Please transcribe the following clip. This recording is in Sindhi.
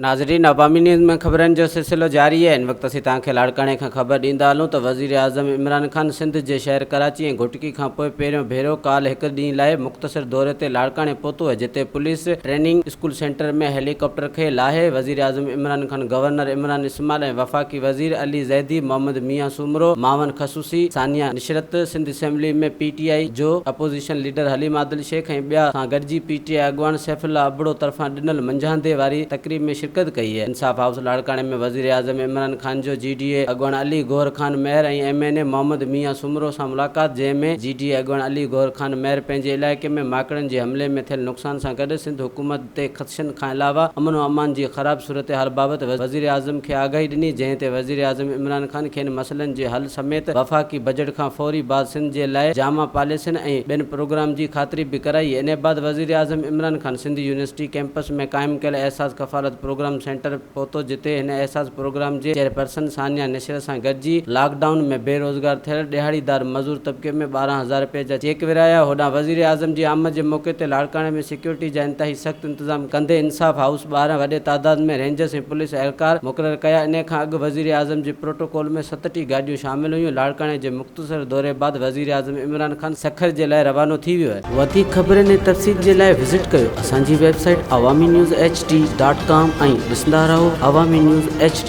ناظرين عوامي نيوز ۾ خبرن جو سلسلو جاري آهي هن وقت اسين توهان کي لاڙڪاڻي کان خبر ڏيندا هلون ته وزيراعظم عمران خان سنڌ جي شهر ڪراچي ۽ گهوٽڪي کان پوء پهريون ڀيرو ڪالهه هڪ ڏينهن لاء مختصر دوري تي لاڙڪاڻي پهتو آهي جتي police training school centre ۾ helicopter کي لاهي وزيراعظم عمران خان گورنر عمران اسماعيل ۽ وفاقي وزير علي زيدي محمد ميان سومرو معاون خصوصي Sania Nishtar Sindh assembly ۾ P T I جو اپوزيشن ليڊر حليم عادل شيخ ۽ ٻيا سان گڏجي پي ٽي آء اڳواڻ سيف الله ابڙو طرفان ڏنل منجهاندي واري تقريب ۾ شرڪت ڪئي. انصاف هائوس لاڙڪاڻي ۾ وزيراعظم عمران خان جو جي ڊي اي اڳواڻ علي گوهر خان مهر ۽ ايم اين اي محمد ميان سومرو سان ملاقات جنهن ۾ جي ڊي اي اڳواڻ علي گوهر خان مهر پنهنجي علائقي ۾ ماڪڙن جي حملي ۾ ٿيل نقصان سان گڏ سنڌ حڪومت تي خدشن کان علاوه امن و امان جي خراب صورتحال بابت وزيراعظم کي آگاهي ڏني جنهن تي وزيراعظم عمران خان کين مسئلن جي حل سميت وفاقي بجيٽ کان فوري بعد سنڌ جي لاء جامع پاليسين ۽ ٻين پروگرام جي خاطري به ڪرائي انهي بعد وزيراعظم عمران خان سنڌ يونيورسٽي ڪئمپس ۾ قائم ڪيل احساس ڪفالت پروگرام سينٽر پهتو جتي هن احساس پروگرام جي چيئرپرسن ثانيه نشر سان گڏجي لاڪ ڊائون ۾ بي روزگار ٿيل ڏهاڙيدار مزور طبقي ۾ 12 هزار رپين جا چيڪ ورهايا هوڏانهن وزيراعظم جي آمد جي موقعي تي لاڙڪاڻي ۾ سيڪيورٽي جا انتهائي سخت انتظام ڪندي انصاف هائوس ٻاهران وڏي تعداد ۾ رينجرز ۽ پوليس اهلڪار مقرر ڪيا انهي کان اڳ وزيراعظم جي پروٽوڪول ۾ 37 گاڏيون شامل هيون لاڙڪاڻي جي مختصر دوري بعد وزيراعظم عمران خان سکر جي لاء روانو ٿي ويو آهي. وڌيڪ خبرن ۽ تفصيل جي لاء وزٽ ڪيو اسان جي website Awami news H D dot com ۽ ڏسندا رهو عوامي نيوز ايڇ ڊي.